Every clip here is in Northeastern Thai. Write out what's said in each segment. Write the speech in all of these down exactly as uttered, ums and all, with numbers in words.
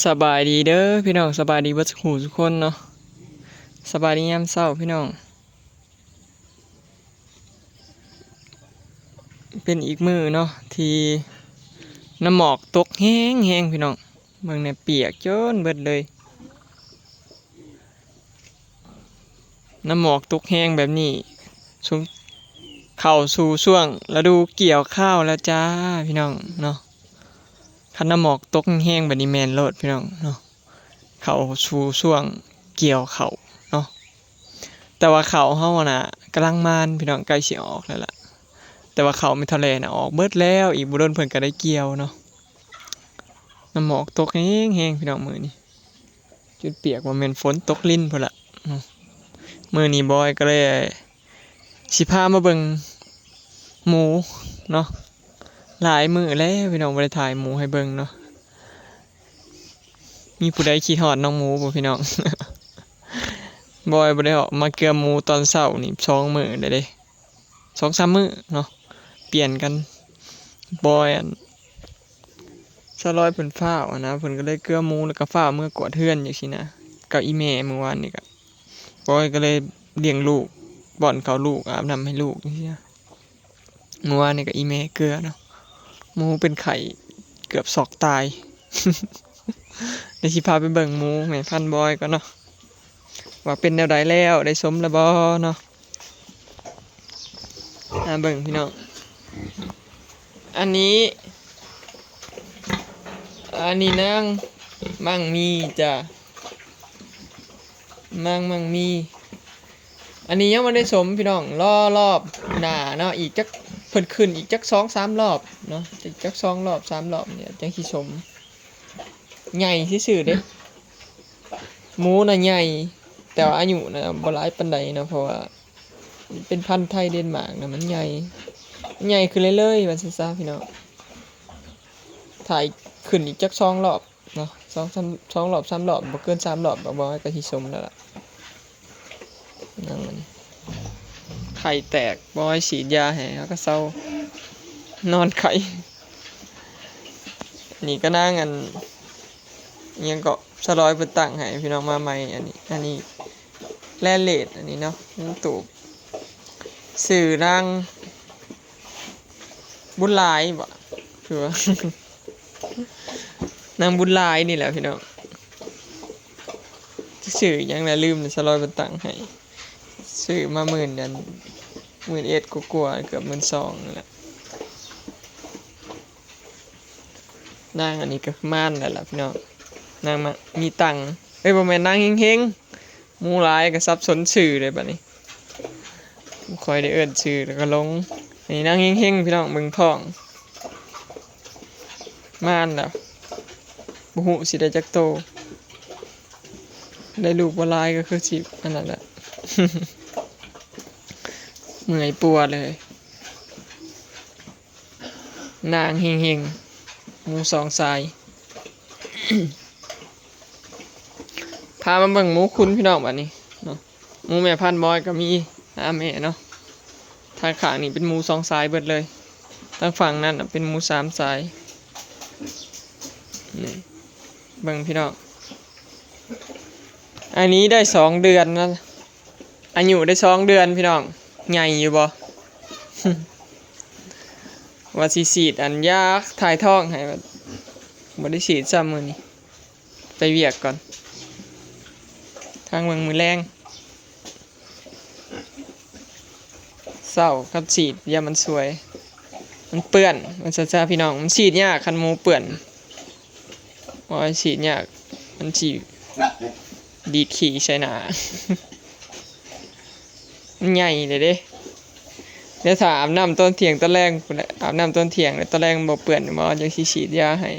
สบายดีเด้อพี่น้อง สบายดีเบิดสุขสุคนเนาะ สบายดียามเช้าพี่น้อง เป็นอีกมื้อเนาะ ที่น้ำหมอกตกแฮงๆ พี่น้อง เบิ่งแหน่ เปียกจนเบิดเลย น้ำหมอกตกแฮงแบบนี้ สุ เข้าสู่ช่วงฤดูเกี่ยวข้าวแล้วจ้าพี่น้องเนาะ คันน้ำหมอกตกแฮงแบบนี้แม่นโลดพี่น้องเนาะ เข้าสู่ช่วงเกี่ยวข้าวเนาะ แต่ว่าข้าวเฮาน่ะ กำลังหมานพี่น้อง ใกล้สิออกแล้วล่ะ แต่ว่าข้าวแม่เฒ่าแลน่ะออกเบิดแล้ว อีกบ่โดนเพิ่นก็ได้เกี่ยวเนาะ น้ำหมอกตกแฮงๆ พี่น้องมื้อนี้ จนเปียก ว่าแม่นฝนตกลินพุ้นล่ะเนาะ มื้อนี้บอยก็เลยสิพามาเบิ่งหมูเนาะ หลายมื้อแล้วพี่น้องบ่ได้ถ่ายหมูให้เบิ่งเนาะ มีผู้ใดคิดฮอดน้องหมูบ่พี่น้อง บอยบ่ได้ออกมาเกือหมูตอนเช้านี่สองมื้อแล้วเด้ สองสามมื้อเนาะ เปลี่ยนกัน บอย อัน สาวลอยเพิ่นฟ้าวหั้นนะ เพิ่นก็เลยเกือหมูแล้วก็ฟ้าวเมือกวาดเฮือนจั่งซี้นะ กับอีแม่มื้อวานนี่ก็ บอยก็เลยเลี้ยงลูก ป้อนข้าวลูก อาบน้ำให้ลูกจั่งซี้นะ มื้อวานนี่ก็อีแม่เกือเนาะ หมูเป็นไข้เกือบซอกตาย เดี๋ยวสิพาไปเบิ่งหมูแม่พันธุ์บอยก่อนเนาะ ว่าเป็นแนวใดแล้ว ได้สมแล้วบ่เนาะ มาเบิ่งพี่น้อง อันนี้ อันนี้นางมังมีจ้ะ นางมังมี อันนี้ยังบ่ได้สมพี่น้อง รอรอบหน้าเนาะ อีกจัก เพิ่นขึ้นอีกจักสองสามรอบเนาะ อีกจักสองรอบสามรอบเนี่ยจั่งสิสม ใหญ่ซื่อๆเด้ หมูน่ะใหญ่ แต่ว่าอายุน่ะบ่หลายปานใดเนาะ เพราะว่ามันเป็นพันธุ์ไทยเดนมาร์กน่ะ มันใหญ่ มันใหญ่ขึ้นเรื่อยๆ ว่าซั่นซะพี่น้อง ถ่ายขึ้นอีกจักสองรอบเนาะ สองสาม สองรอบสามรอบ บ่เกินสามรอบดอก บอยก็สิสมแล้วล่ะ นั่งมัน ไข่แตก บอยฉีดยาให้ เขาก็เซา นอนไข่ นี่ก็นางอัน อิหยังก็ สาวลอยเพิ่นตั้งให้พี่น้องมาใหม่ อันนี้ อันนี้แร่เรท อันนี้เนาะ มันตูบ ชื่อนางบุญหลายบ่ คือว่า นางบุญหลายนี่แหละพี่น้อง ชื่อหยังล่ะ ลืมแล้ว สาวลอยเพิ่นตั้งให้ ซื้อมาหมื่นอัน หมื่นเอ็ดกว่าๆ เกือบหมื่นสองนั่นแหละ นางอันนี้ก็ม่านแล้วล่ะพี่น้อง นางมา มีตังค์ เอ้ย บ่แม่น นางเฮงๆ หมูหลายก็สับสนชื่อเลยบัดนี้ บ่ค่อยได้เอิ้นชื่อแล้วก็หลง อันนี้นางเฮงๆ พี่น้อง เบิ่งท้อง ม่านแล้ว บ่ฮู้สิได้จักโต ได้ลูกบ่หลายก็คือสิอันนั้นแหละ เมื่อยปัวเลย นางเฮงๆ หมูสองสาย พามาเบิ่งหมูคุณพี่น้องบัดนี้เนาะ หมูแม่พันธุ์บอยก็มีห้าแม่เนาะ ทางข้างนี่เป็นหมูสองสายเบิดเลย ทางฝั่งนั้นน่ะเป็นหมูสามสาย นี่ เบิ่งพี่น้อง อันนี้ได้สองเดือนนะ อายุได้สองเดือนพี่น้อง ใหญ่อยู่บ่ ว่าสิฉีดอันยาถ่ายท้องให้ บ่ได้ฉีดซ้ำมื้อนี้ ไปเวียกก่อน ทางเมืองมื้อแลง เช้าครับ ฉีดยามันสวย มันเปื้อน มันซะๆ พี่น้อง มันฉีดยากคันหมูเปื้อน โอ้ย ฉีดยาก มันสิดีดขี้ใส่หน้า มันใหญ่เลยเด้ เดี๋ยวถ้าอาบน้ำตอนเที่ยงตอนแลงพู้นแหละ อาบน้ำตอนเที่ยงแล้วตอนแลงมันบ่เปื้อน หมอจั่งสิฉีดยาให้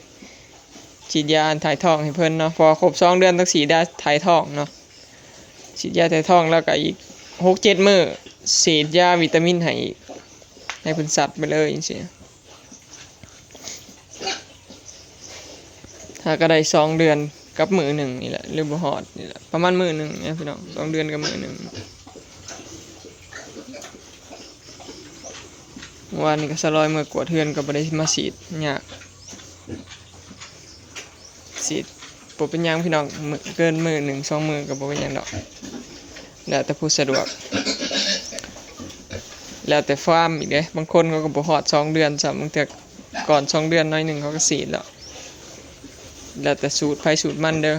ฉีดยาถ่ายท้องให้เพิ่นเนาะ เพราะว่าครบสองเดือนต้องฉีดยาถ่ายท้องเนาะ ฉีดยาถ่ายท้องแล้วก็อีกหกเจ็ดมื้อ ฉีดยาวิตามินให้อีก ให้เพิ่นซัดไปเลยจั่งซี้ หาก็ได้สองเดือนกับมื้อหนึ่งนี่แหละ หรือบ่ฮอดนี่แหละ ประมาณมื้อหนึ่งเนี่ยพี่น้อง สองเดือนกับมื้อหนึ่ง เมื่อวานนี้ก็สาวลอยเมือกวาดเฮือนก็บ่ได้มาฉีดยา ฉีด บ่เป็นหยังพี่น้อง มื้อ เกินมื้อหนึ่งสองมื้อก็บ่เป็นหยังดอก แล้วแต่ผู้สะดวก แล้วแต่ฟาร์มอีกเด้ บางคนเขาก็บ่ฮอดสองเดือนซ้ำ บางเทื่อก่อนสองเดือนหน่อยหนึ่งเขาก็ฉีดแล้ว แล้วแต่สูตรไผสูตรมันเด้อ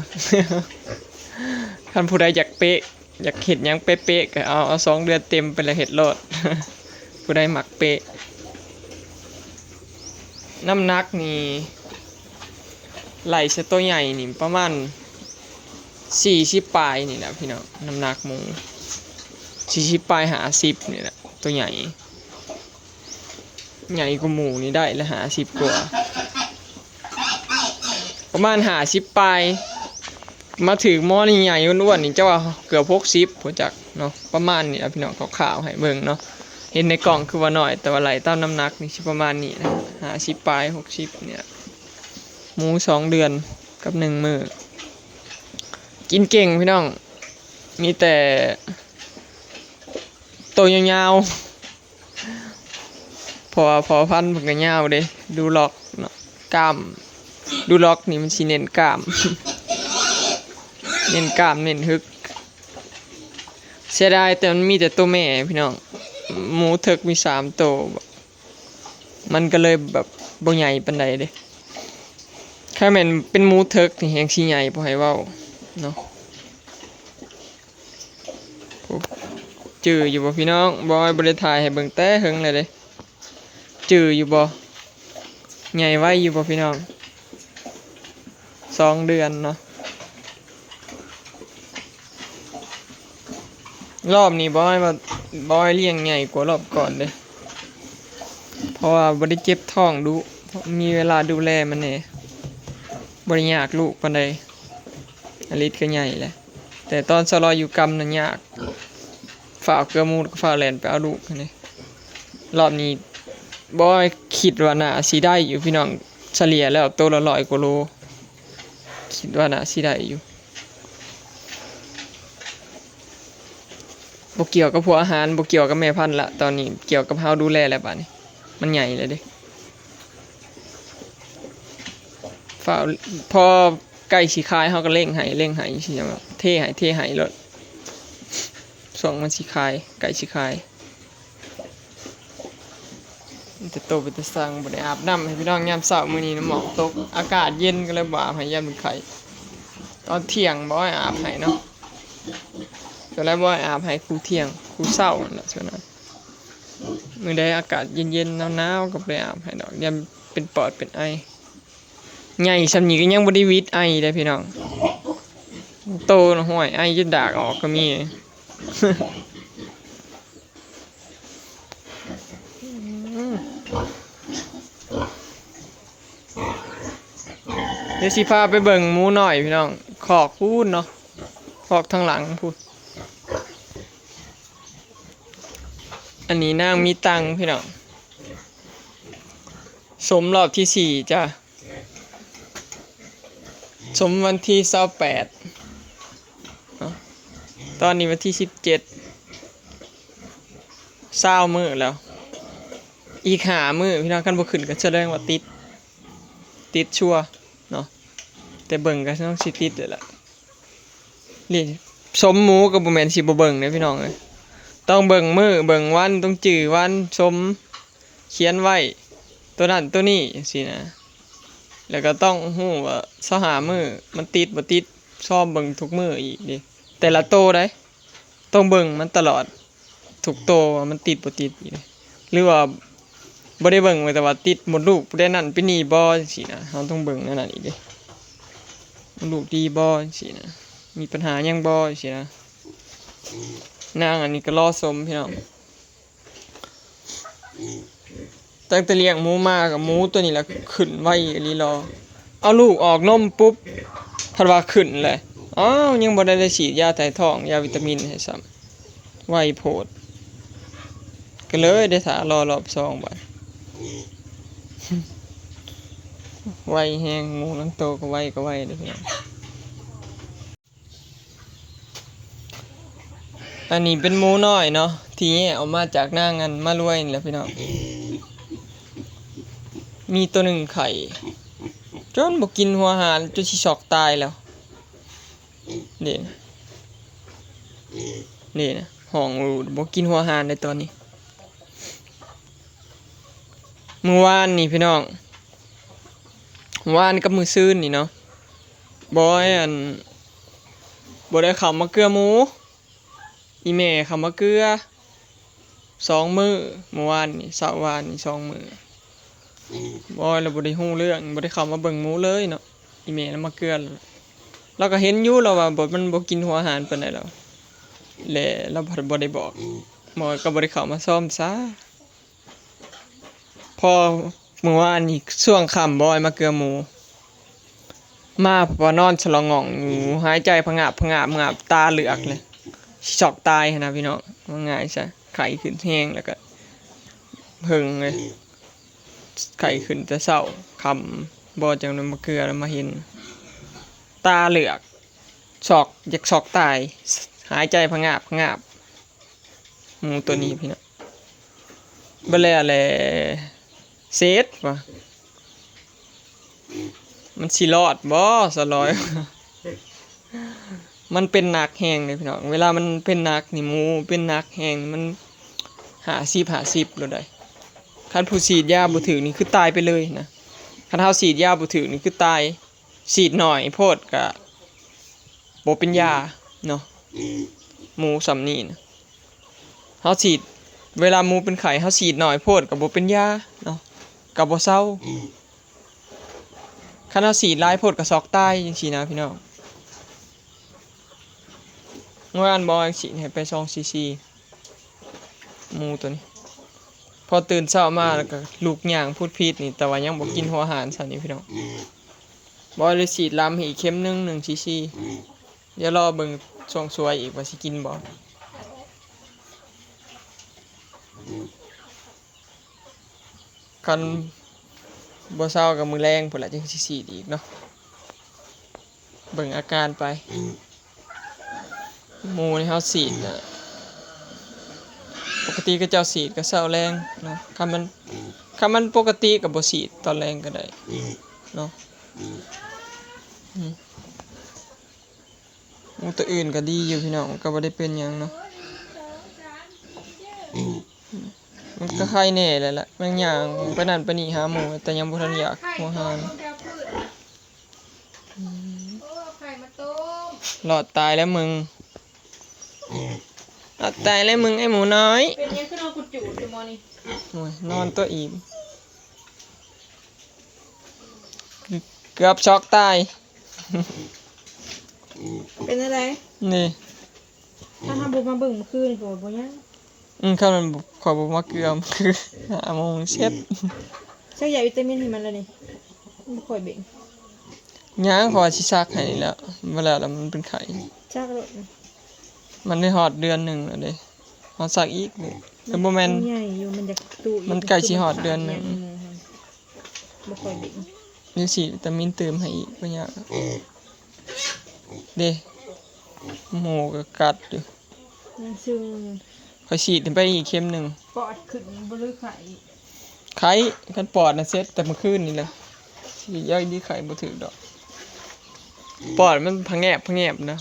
คันผู้ใดอยากเป๊ะ อยากเฮ็ดหยังเป๊ะๆ ก็เอา เอาสองเดือนเต็มไปแล้วเฮ็ดโลด ผู้ใดมักเป๊ะ น้ำหนักนี่ ไล่ซะตัวใหญ่นี่ประมาณสี่สิบปลายนี่แหละพี่น้อง น้ำหนักหมู สี่สิบปลาย ห้าสิบนี่แหละ ตัวใหญ่ ใหญ่กว่าหมูนี่ได้ละ ห้าสิบกว่า ประมาณ ห้าสิบปลาย มาถือหมอนี่ใหญ่อ้วนๆ นี่จะว่าเกือบ หกสิบ พุ้นจักเนาะ ประมาณนี้ล่ะพี่น้อง คร่าวๆ ให้เบิ่งเนาะ เห็นในกล้องคือว่าน้อย แต่ว่าไล่ตามน้ำหนักนี่สิประมาณนี้นะ ห้าสิบปลาย หกสิบ เนี่ย หมูสองเดือนกับหนึ่งมื้อ กินเก่งพี่น้อง มีแต่โตยาวๆ เพราะว่าพ่อพันธุ์เพิ่นก็ยาวเด้ ดูล็อกเนาะ กล้าม ดูล็อกนี่มันสิเน้นกล้าม เน้นกล้าม เน้นฮึก เสียดายแต่มันมีแต่โตแม่พี่น้อง หมูเถิกมีสามโต มันก็เลยแบบบ่ใหญ่ปานใดเด้ ถ้าแม่นเป็นหมูเถิกนี่แฮงสิใหญ่ บ่ให้เว้าเนาะ โอ้ จื่ออยู่บ่พี่น้อง บอยบ่ได้ถ่ายให้เบิ่งแต่เฮิงแล้วเด้ จื่ออยู่บ่ ใหญ่ไวอยู่บ่พี่น้อง สองเดือนเนาะ รอบนี้บอยว่า บอยเลี้ยงใหญ่กว่ารอบก่อนเด้ เพราะว่าบ่ได้เจ็บท้องดุ มีเวลาดูแลมันแหน่ บ่ได้ยากลูกปานใด อลิสก็ใหญ่แหละ แต่ตอนสลอยอยู่กำนั้นยาก ฟ้าวเกือหมู่ก็ฟ้าวแล่นไปเอาลูกหั้นเด้ รอบนี้บอยคิดว่าน่าสิได้อยู่พี่น้อง เฉลี่ยแล้วโตละร้อยกว่าโล คิดว่าน่าสิได้อยู่ บ่เกี่ยวกับหัวอาหาร บ่เกี่ยวกับแม่พันธุ์ละ ตอนนี้เกี่ยวกับเฮาดูแลแล้วบาดนี้ มันใหญ่แล้วเด้ ฟ้าว พอใกล้สิขายเฮาก็เร่งให้ เร่งให้ สิจั่งว่าเทให้ เทให้โลด ช่วงมันสิขาย ใกล้สิขาย แต่โตเป็นตาซัง บ่ได้อาบน้ำให้พี่น้องยามเช้า มื้อนี้นะหมอกตก อากาศเย็นก็เลยบ่อาบให้ยามมันไข้ ตอนเที่ยงบ่ให้อาบให้เนาะ ก็เลยบ่ให้อาบให้คู่เที่ยง คู่เช้านั่นแหละ ส่วนนั้น มื้อใดอากาศเย็นๆ หนาวๆ ก็บ่ได้อาบให้ดอก ยามเป็นปอดเป็นไอ ใหญ่ส่ำนี้ก็ยังบ่ได้หวีดไอเด้พี่น้อง โตนะห้วย ไอจนดากออกก็มี เดี๋ยวสิพาไปเบิ่งหมูน้อยพี่น้อง คอกพู้นเนาะ คอกทางหลังพู้น อันนี้นางมีตังค์พี่น้อง สมรอบที่สี่จ้ะ สมวันที่ซาวแปดเนาะ ตอนนี้วันที่สิบเจ็ด ซาวมื้อแล้ว อีกห้ามื้อพี่น้อง คันบ่ขึ้นก็แสดงว่าติด ติดชัวร์เนาะ แต่เบิ่งก็ต้องสิติดเลยล่ะ นี่ สมหมูก็บ่แม่นสิบ่เบิ่งเด้พี่น้องเอ้ย ต้องเบิ่งมื้อเบิ่งวัน ต้องจื่อวันสม เขียนไว้ ตัวนั้นตัวนี้จั่งซี้นะ แล้วก็ต้องฮู้ว่าซาวห้ามื้อมันติดบ่ติด ซอมเบิ่งทุกมื้ออีกเด้ แต่ละโตได้ ต้องเบิ่งมันตลอด ทุกโตว่ามันติดบ่ติดอีกเด้ หรือว่าบ่ได้เบิ่งไว้แต่ว่าติดมดลูกผู้ใดนั่นเป็นนี่บ่จั่งซี้นะ เฮาต้องเบิ่งแนวนั้นอีกเด้ มดลูกดีบ่จั่งซี้นะ มีปัญหาหยังบ่จั่งซี้นะ นางอันนี้ก็รอสมพี่น้อง ตั้งแต่เลี้ยงหมูมากับหมูตัวนี้แหละขึ้นไวอีหลีรอ เอาลูกออกนมปุ๊บ พัดว่าขึ้นเลย อ้าว ยังบ่ได้ได้ฉีดยาถ่ายท้อง ยาวิตามินให้ซ้ำ ไวโพด ก็เลยได้ถ่ารอรอบสองบัด ไวแฮง หมูลางโตก็ไวก็ไวเด้อพี่น้อง อันนี้เป็นหมูน้อยเนาะ ที่แยกออกมาจากนางอันมารวยนี่แหละพี่น้อง มีตัวหนึ่งไข่ จนบ่กินหัวอาหาร จนสิช็อกตายแล้ว นี่นะ นี่นะ ห้องอยู่ บ่กินหัวอาหารเลยตอนนี้ มื้อวานนี่พี่น้อง มื้อวานกับมื้อซืนนี่เนาะ บอยอัน บ่ได้เข้ามาเกือหมู อีแม่เข้ามาเกือ สองมื้อ มื้อวานนี่ เช้าวานนี่ สองมื้อ บอยแล้วบ่ได้ฮู้เรื่อง บ่ได้เข้ามาเบิ่งหมูเลยเนาะ อีแม่แล้วมาเกือ แล้วก็เห็นอยู่แล้วว่าบ่ มันบ่กินหัวอาหารปานใดแล้ว และแล้วบ่ บ่ได้บอก บอยก็บ่ได้เข้ามาซ่อมซะ พอมื้อวานนี่ช่วงค่ำบอยมาเกือหมู มาพอนอนสะหลองหง่องอยู่ หายใจผงาบผงาบผงาบ ตาเหลือกเลย สิช็อกตายหั้นนะพี่น้อง ว่าง่ายซะ ไข้ขึ้นแฮง แล้วก็เหิงเลย ไข้ขึ้นแต่เช้า ค่ำ บอยจั่งได้มาเกือแล้วมาเห็น ตาเหลือก ช็อก อยากช็อกตาย หายใจผงาบผงาบ หมูตัวนี้พี่น้อง บ่แล้วแหละ เสร็จว่ะ มันสิรอดบ่ สะลอย มันเป็นหนักแฮงเลยพี่น้อง เวลามันเป็นหนักนี่ หมูเป็นหนักแฮง มันห้าสิบ ห้าสิบโลดได้ คันผู้ฉีดยาบ่ถืกนี่คือตายไปเลยนะ คันเฮาฉีดยาบ่ถืกนี่คือตาย ฉีดหน่อยโพดก็บ่เป็นยาเนาะ หมูส่ำนี้นะ เฮาฉีด เวลาหมูเป็นไข้ เฮาฉีดหน่อยโพดก็บ่เป็นยาเนาะ ก็บ่เซา คันเฮาฉีดหลายโพดก็ช็อกตายจั่งซี้นะพี่น้อง เมื่อวานบอยฉีดให้ไปสองซีซี หมูตัวนี้ พอตื่นเช้ามาแล้วก็ลุกย่างพูดผิดนี่ แต่ว่ายังบ่กินหัวอาหารซ้ำนี่พี่น้อง บอยเลยฉีดลำให้อีกเข็มหนึ่ง หนึ่งซีซี เดี๋ยวรอเบิ่งช่วงสวยอีกว่าสิกินบ่ คันบ่เซาก็มื้อแลงพู้นล่ะจั่งสิฉีดอีกเนาะ เบิ่งอาการไป หมูนี่เฮาฉีดน่ะ ปกติเขาเจ้าฉีดก็เซาแลงเนาะ คันมัน คันมันปกติก็บ่ฉีดตอนแลงก็ได้เนาะ อืม หมูตัวอื่นก็ดีอยู่พี่น้อง ก็บ่ได้เป็นหยังเนาะ มันก็ไข้แน่แหละล่ะ มันย่างไปนั่นไปนี่หาหมู แต่ยังบ่ทันอยากหัวอาหาร อืม โอ้ เอาไข่มาต้ม รอดตายแล้วมึง รอดตายแล้วมึงไอ้หมูน้อย เป็นยังขึ้นนอนกุดจูดอยู่มอนี่ โอ้ย นอนตัวอิ่ม เกือบช็อกตาย เป็นอะไร นี่ ถ้าเฮาบ่มาเบิ่งมื้อคืนนี่ก็บ่ยัง อืม คันมันบ่ ข้อยบ่มาเกือม คือห้าโมงเสร็จ อืม เจ้าอยากวิตามินให้มันแล้วนี่ บ่ค่อยเบ่ง ยัง ข้อยว่าสิซักให้นี่แหละ บ่แล้ว แล้วมันเป็นไข้ ซักโลด มันได้ฮอดเดือนหนึ่งแล้วเด้ เฮาซักอีกเด้ แต่บ่แม่น มันใหญ่อยู่ มันอยากตู้อีก มันใกล้สิฮอดเดือนหนึ่ง บ่ค่อยเบ่ง เดี๋ยวสิวิตามินเติมให้อีก บ่ยาก เด้ หมูก็กัดอยู่ ยังซึ่ง ข้อยฉีดไปอีกเข็มหนึ่ง ปอดขึ้นบ่หรือไข้ ไข้ คันปอดน่ะเสร็จแต่เมื่อคืนนี่แหละ ฉีดยาดีไข้บ่ถืกดอก ปอดมันผะแงบผะแงบนะ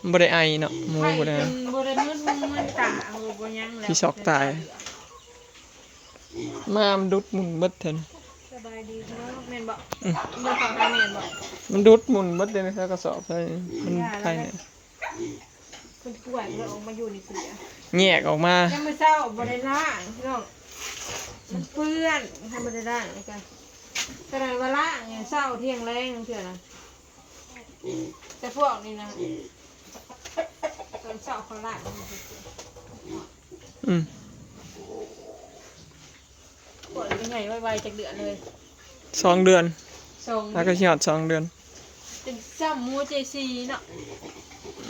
มันบ่ได้ไอเนาะ หมูบ่ได้ไอ ไข้จนบ่ได้มึนหูมึนตา บ่ บ่หยังแล้ว สิช็อกตาย มามันดุดหมุนเบิดเถิน สบายดีพี่น้อง แม่นบ่ อืม บ่เข้าหาแม่นบ่ มันดุดหมุนเบิดเลยนะ กระสอบเลย มัน อย่า ไข้เนี่ย เพิ่นป่วยเพิ่นออกมาอยู่นี่เสีย แยกออกมา ยังมื้อเช้าบ่ได้ล้างพี่น้อง มันเปื้อน ถ้าบ่ได้ล้างแล้วก็ ขนาดว่าล้างเนี่ย เช้าเที่ยงแลงเทื่อนะ แต่พวกนี้นะ ตอนเช้าเขาล้าง อืม ปล่อยมันใหญ่ไวๆ จักเดือนเลย สองเดือน สองเดือน แล้วก็สิฮอดสองเดือน เป็นซ้ำหมูเจซีเนาะ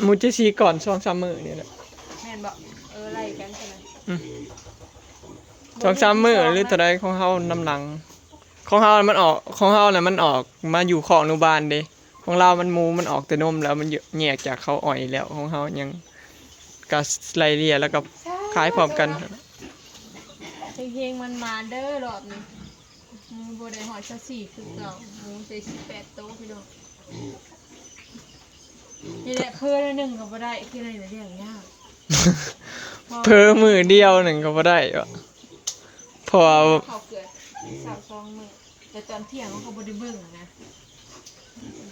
หมูเจซีก่อนสองสามมื้อนี่แหละ แม่นบ่ เออ ไล่กันใช่ไหม อืม สองสามมื้อหรือเท่าใดของเฮานำหลัง ของเฮามันออก ของเฮาน่ะมันออกมาอยู่คอกอนุบาลเด้ ของลาวมันหมูมันออกแต่นมแล้ว มันแยกจากเขาอ่อยแล้ว ของเฮายังก็ไล่เลี่ยแล้วก็ขายพร้อมกัน เฮงๆ มันมาเด้อรอบนี้ หมูบ่ได้ฮอดซาวสี่คือเก่า หมูใส่สิบแปดโตพี่น้อง นี่แหละเพิ่นหนึ่งก็บ่ได้คือในเรื่องยาก เพิ่นมื้อเดียวหนึ่งก็บ่ได้วะ เพราะว่า เขาเกิดสาวสองมื้อแต่ตอนเที่ยงเขาบ่ได้เบิ่งนะ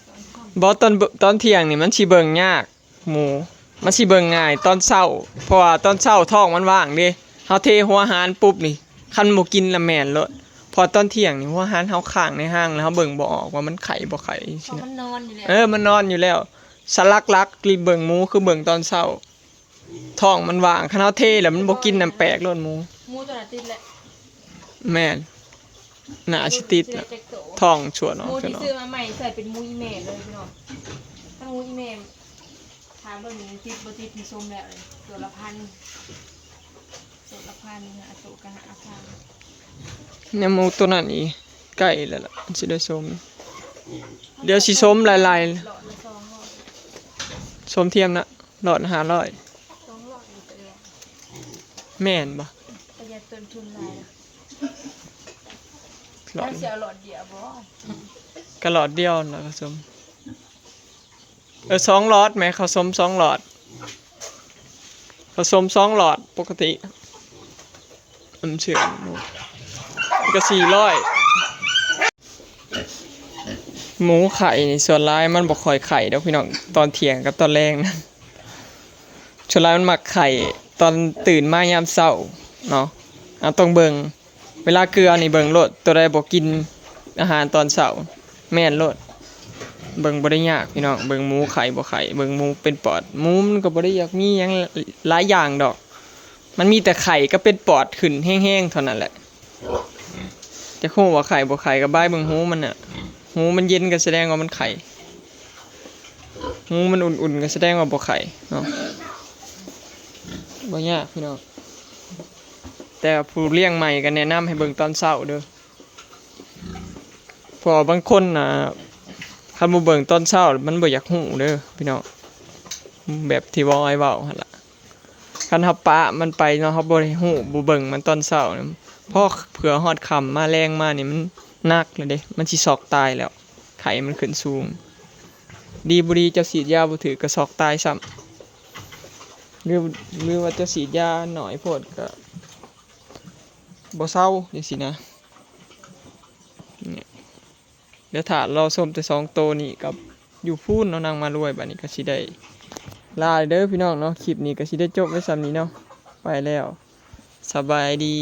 ตอนค่ำ บ่ตอนเบิ่งตอนเที่ยงนี่มันสิเบิ่งยากหมู มันสิเบิ่งง่ายตอนเช้า เพราะว่าตอนเช้าท้องมันว่างเด้ เฮาเทหัวอาหารปุ๊บนี่ คันบ่กินละแม่นโลด เพราะตอนเที่ยงนี่หัวอาหารเฮาค้างในห้างแล้วเฮาเบิ่งบ่ออกว่ามันไข่บ่ไข่ เพราะมันนอนอยู่แล้ว เออ มันนอนอยู่แล้ว สลักหลักรีบเบิ่งหมูคือเบิ่งตอนเช้า ท้องมันว่าง คันเฮาเทแล้วมันบ่กินน้ำแปลกโลดหมู หมูตัวนั้นติดแหละ แม่น น่าสิติด สิได้ นะ จักโต ท้องชั่วเนาะ หมู ชั่ว ที่ เนาะ ซื้อมาใหม่ใส่เป็นหมูอีแม่เลยพี่น้องถ้าหมูอีแม่ถ้าเบิ่งนี่ติดบ่ติดมีส้มแล้วเลยตัวละพันตัวละพันนะตัวกะห้าพัน เนี่ยหมูตัวนั้นอีกใกล้แล้วล่ะมันสิได้ส้ม เดี๋ยวสิส้มหลาย หลอดละสองหลอด ๆส้มเทียมนะหลอดห้าร้อย สองหลอดนี่ก็ได้ แม่นบ่ ประหยัดต้นทุนหลายนะ หลอด ถ้าเสียหลอดเดียวบ่ ก็หลอดเดียวแล้วก็ส้ม เออสองหลอดแหมเขาส้มสองหลอด เขาส้มสองหลอดปกติ มันเชื่อมหมูก็สี่ร้อย หมูไข่นี่ส่วนหลายมันบ่ค่อยไข่ดอกพี่น้อง ตอนเที่ยงกับตอนแลงนะ ส่วนหลายมันมักไข่ตอนตื่นมายามเช้าเนาะ เอาต้องเบิ่ง เวลาเกลือนี่เบิ่งโลด ตัวใดบ่กินอาหารตอนเช้า แม่นโลด เบิ่งบ่ได้ยากพี่น้อง เบิ่งหมูไข่บ่ไข่ เบิ่งหมูเป็นปอด หมูมันก็บ่ได้อยากมีหยังหลายอย่างดอก มันมีแต่ไข่กับเป็นปอดขึ้นแฮงๆเท่านั้นแหละ จะฮู้ว่าไข่บ่ไข่ก็บายเบิ่งหูมันน่ะ หูมันเย็นก็แสดงว่ามันไข่ หูมันอุ่นๆก็แสดงว่าบ่ไข่เนาะ บ่ยากพี่น้อง แต่ผู้เลี้ยงใหม่ก็แนะนำให้เบิ่งตอนเช้าเด้อ เพราะว่าบางคนน่ะ คันบ่เบิ่งตอนเช้ามันบ่อยากฮู้เด้อพี่น้อง แบบที่เว้าอ้ายเว้าหั่นล่ะ คันเฮาปะมันไปเนาะ เฮาบ่ได้ฮู้ บ่เบิ่งมันตอนเช้านี่ พอเผื่อฮอดค่ำมาแลงมานี่มันหนักแล้วเด้ มันสิซอกตายแล้ว ไข้มันขึ้นสูง ดีบ่ดีเจ้าฉีดยาบ่ถืกก็ซอกตายซ้ำ หรือ หรือว่าเจ้าฉีดยาน้อยโพดก็บ่เซาจั่งซี้นะ เนี่ย เดี๋ยวถ้ารอชมแต่สองโตนี้กับอยู่พู้นเนาะ นางมารวย บัดนี้ก็สิได้ลาเด้อพี่น้องเนาะ คลิปนี้ก็สิได้จบไว้ส่ำนี้เนาะ ไปแล้ว สบายดี